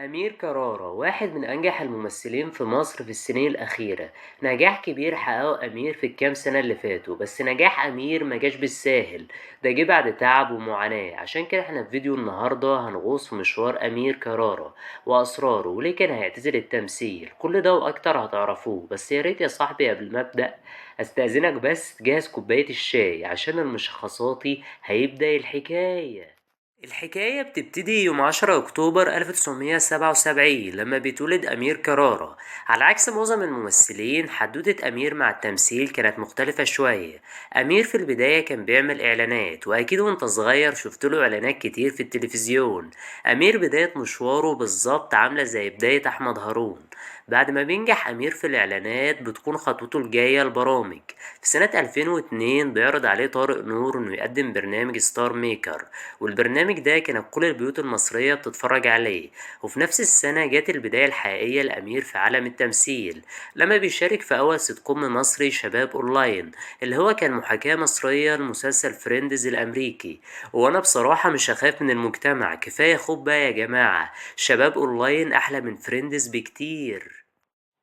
أمير كرارة واحد من أنجح الممثلين في مصر في السنين الأخيرة. نجاح كبير حققه أمير في الكام سنة اللي فاتوا، بس نجاح أمير ما جاش بالساهل، ده جه بعد تعب ومعاناة. عشان كده احنا في فيديو النهاردة هنغوص في مشوار أمير كرارة وأسراره وليه كان هيعتزل التمثيل. كل ده وأكتر هتعرفوه، بس يا ريت يا صاحبي قبل ما أبدأ أستأذنك بس تجهز كوباية الشاي عشان المشخصاتي هيبدأ الحكاية. الحكاية بتبتدي يوم 10 أكتوبر 1977 لما بيتولد أمير كرارة. على عكس معظم الممثلين، حدوتة أمير مع التمثيل كانت مختلفة شوية. أمير في البداية كان بيعمل إعلانات، وأكيد وأنت صغير شفت له إعلانات كتير في التلفزيون. أمير بداية مشواره بالظبط عاملة زي بداية أحمد هارون. بعد ما بينجح أمير في الإعلانات بتكون خطوته الجاية البرامج. في سنة 2002 بيعرض عليه طارق نور إنه يقدم برنامج ستار ميكر، والبرنامج ده كانت كل البيوت المصرية بتتفرج عليه. وفي نفس السنة جت البداية الحقيقية لأمير في عالم التمثيل لما بيشارك في أول سيت كوم مصري شباب أونلاين، اللي هو كان محاكاة مصرية لمسلسل فريندز الأمريكي. وأنا بصراحة مش هخاف من المجتمع، كفاية خوف بقى يا جماعة، شباب أونلاين أحلى من فريندز بكتير.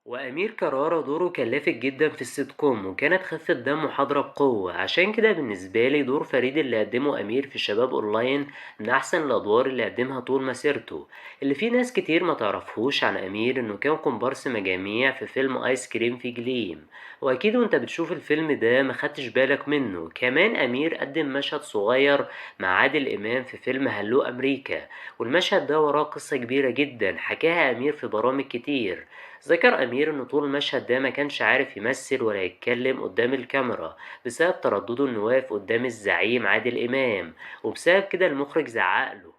وأمير كرارة دوره كان لافت جدا في السيت كوم، وكانت خفة دمه حاضرة بقوة. عشان كده بالنسبة لي دور فريد اللي قدمه أمير في شباب أونلاين من أحسن الأدوار اللي قدمها طول مسيرته. اللي فيه ناس كتير ما تعرفهوش عن أمير إنه كان كومبارس مجاميع في فيلم آيس كريم في جليم، وأكيد وأنت بتشوف الفيلم ده ما خدتش بالك منه. كمان أمير قدم مشهد صغير مع عادل إمام في فيلم هلو أمريكا، والمشهد ده وراه قصة كبيرة جدا حكاها أمير في برامج كتير. ذكر أمير إنه طول المشهد ده ما كانش عارف يمثل ولا يتكلم قدام الكاميرا بسبب تردده إنه واقف قدام الزعيم عادل إمام، وبسبب كده المخرج زعقله،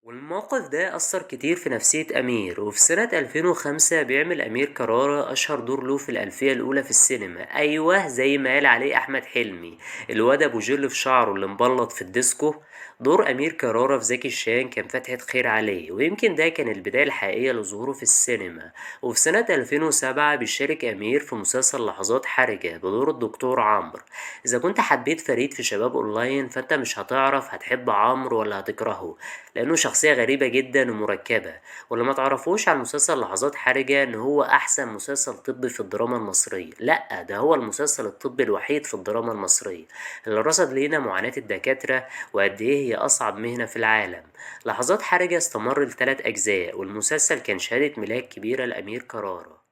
والموقف ده أثر كتير في نفسية أمير. وفي سنة 2005 بيعمل أمير كرارة أشهر دور له في الألفية الأولى في السينما، أيوه زي ما قال عليه أحمد حلمي الواد أبو جل في شعره اللي مبلط في الديسكو. دور أمير كرارة في زكي شان كان فتحة خير عليه، ويمكن ده كان البداية الحقيقية لظهوره في السينما. وفي سنة 2007 بيشارك أمير في مسلسل لحظات حرجة بدور الدكتور عمرو. إذا كنت حبيت فريد في شباب أونلاين فأنت مش هتعرف هتحب عمرو ولا هتكرهه، لأنه شخصية غريبة جدا ومركبة. واللي ما تعرفوش عن مسلسل لحظات حرجة إن هو أحسن مسلسل طبي في الدراما المصرية، لأ ده هو المسلسل الطبي الوحيد في الدراما المصرية اللي رصد لينا معاناة الدكاترة وقد إيه هي أصعب مهنة في العالم. لحظات حرجة استمر ل3 أجزاء، والمسلسل كان شهادة ميلاد كبيرة لأمير كرارة.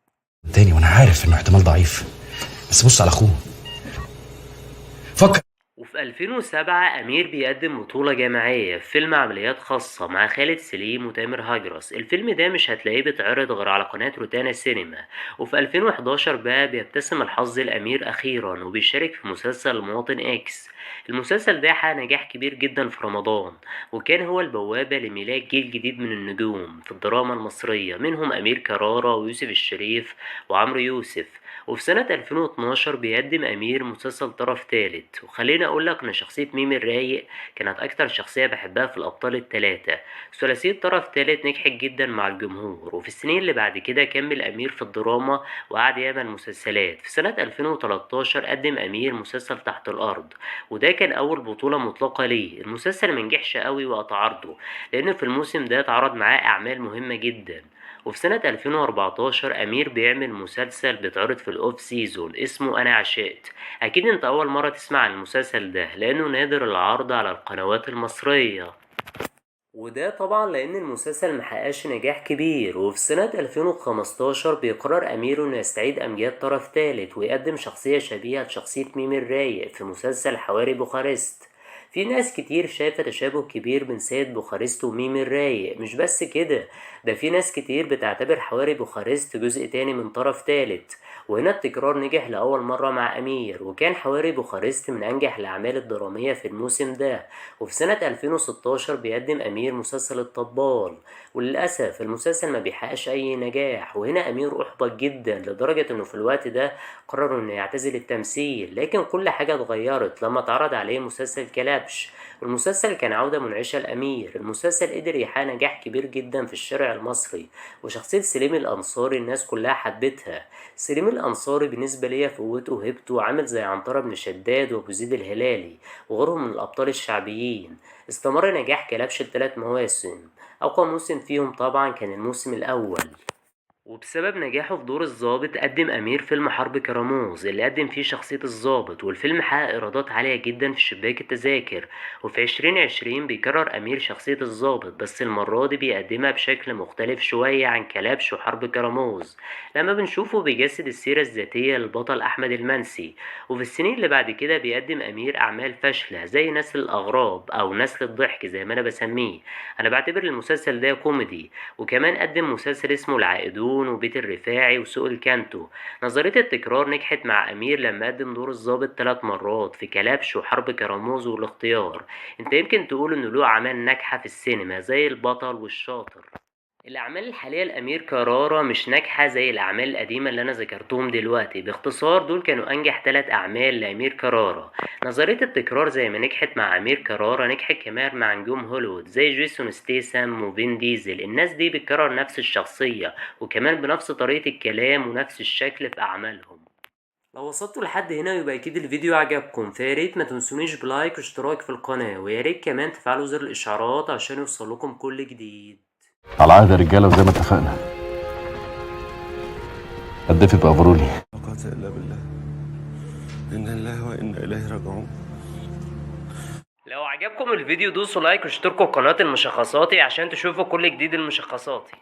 تاني وأنا عارف إنه احتمال ضعيف، بس بص على أخوه فكر. وفي 2007 أمير بيقدم بطولة جماعية في فيلم عمليات خاصة مع خالد سليم وتامر هجرس. الفيلم ده مش هتلاقيه بيتعرض غير على قناة روتانا سينما. وفي 2011 بقى بيبتسم الحظ لأمير أخيرا وبيشارك في مسلسل المواطن إكس. المسلسل ده حقق نجاح كبير جدا في رمضان، وكان هو البوابة لميلاد جيل جديد من النجوم في الدراما المصرية، منهم أمير كرارة ويوسف الشريف وعمرو يوسف. وفي سنة 2012 بيقدم أمير مسلسل طرف تالت، وخليني أقولك إن شخصية ميمي الرايق كانت أكتر شخصية بحبها في الأبطال التلاتة. ثلاثية طرف تالت نجحت جدا مع الجمهور، وفي السنين اللي بعد كده كمل أمير في الدراما وقعد يعمل مسلسلات. في سنة 2013 قدم أمير مسلسل تحت الأرض، وده كان أول بطولة مطلقة ليه. المسلسل منجحش قوي وقت عرضه، لأن في الموسم ده اتعرض معاه أعمال مهمة جدا. وفي سنة 2014 أمير بيعمل مسلسل بيتعرض في ال off season اسمه أنا عشقت. أكيد أنت أول مرة تسمع عن المسلسل ده لأنه نادر العرض على القنوات المصرية، وده طبعا لأن المسلسل محققش نجاح كبير. وفي سنة 2015 بيقرر أمير إنه يستعيد أمجاد طرف تالت ويقدم شخصية شبيهة لشخصية ميمي الرايق في مسلسل حواري بوخارست. في ناس كتير شايفة تشابه كبير بين سيد بوخارست وميمي الرايق، مش بس كده، ده في ناس كتير بتعتبر حواري بوخارست جزء تاني من طرف تالت. وهنا التكرار نجح لأول مرة مع أمير، وكان حواري بوخارست من أنجح الأعمال الدرامية في الموسم ده. وفي سنة 2016 بيقدم أمير مسلسل الطبال، وللأسف المسلسل ما بيحققش أي نجاح، وهنا أمير أحبط جدا لدرجة إنه في الوقت ده قرر إنه يعتزل التمثيل. لكن كل حاجة اتغيرت لما اتعرض عليه مسلسل كلبش. كلبش. والمسلسل كان عودة منعشة لأمير. المسلسل قدر يحقق نجاح كبير جدا في الشارع المصري، وشخصية سليم الأنصاري الناس كلها حبتها. سليم الأنصاري بالنسبة ليا في قوته وهيبته عامل زي عنترة بن شداد وأبو زيد الهلالي وغيرهم من الأبطال الشعبيين. استمر نجاح كلبش ل3 مواسم، أقوى موسم فيهم طبعا كان الموسم الأول. وبسبب نجاحه في دور الضابط قدم أمير فيلم حرب كرموز اللي قدم فيه شخصية الضابط، والفيلم حقق إيرادات عالية جدا في شباك التذاكر. وفي 2020 بيكرر أمير شخصية الضابط، بس المرة دي بيقدمها بشكل مختلف شوية عن كلبش وحرب كرموز، لما بنشوفه بيجسد السيرة الذاتية للبطل أحمد المنسي. وفي السنين اللي بعد كده بيقدم أمير أعمال فاشلة زي نسل الأغراب أو نسل الضحك زي ما أنا بسميه، أنا بعتبر المسلسل ده كوميدي. وكمان قدم مسلسل اسمه العائدون وبيت الرفاعي وسوق الكانتو. نظرية التكرار نجحت مع أمير لما قدم دور الضابط 3 مرات في كلبش وحرب كرموز والاختيار. انت يمكن تقول انه له أعمال ناجحة في السينما زي البطل والشاطر. الأعمال الحالية لأمير كرارة مش ناجحة زي الأعمال القديمة اللي أنا ذكرتهم دلوقتي. باختصار دول كانوا أنجح 3 أعمال لأمير كرارة. نظرية التكرار زي ما نجحت مع أمير كرارة نجحت كمان مع نجوم هوليوود زي جيسون ستيسم وفين ديزل. الناس دي بتكرر نفس الشخصية وكمان بنفس طريقة الكلام ونفس الشكل في أعمالهم. لو وصلتوا لحد هنا يبقى أكيد الفيديو عجبكم، فياريت ما تنسونيش ب like واشتراك في القناة، وياريت كمان تفعلوا زر الإشعارات عشان يوصلكم كل جديد. على عهد يا رجاله وزي ما اتفقنا اتفق بأفرولي. لا قوة إلا بالله، إنا لله وإنا إليه راجعون. لو عجبكم الفيديو دوسوا like واشتركوا في قناة المشخصاتي عشان تشوفوا كل جديد المشخصاتي.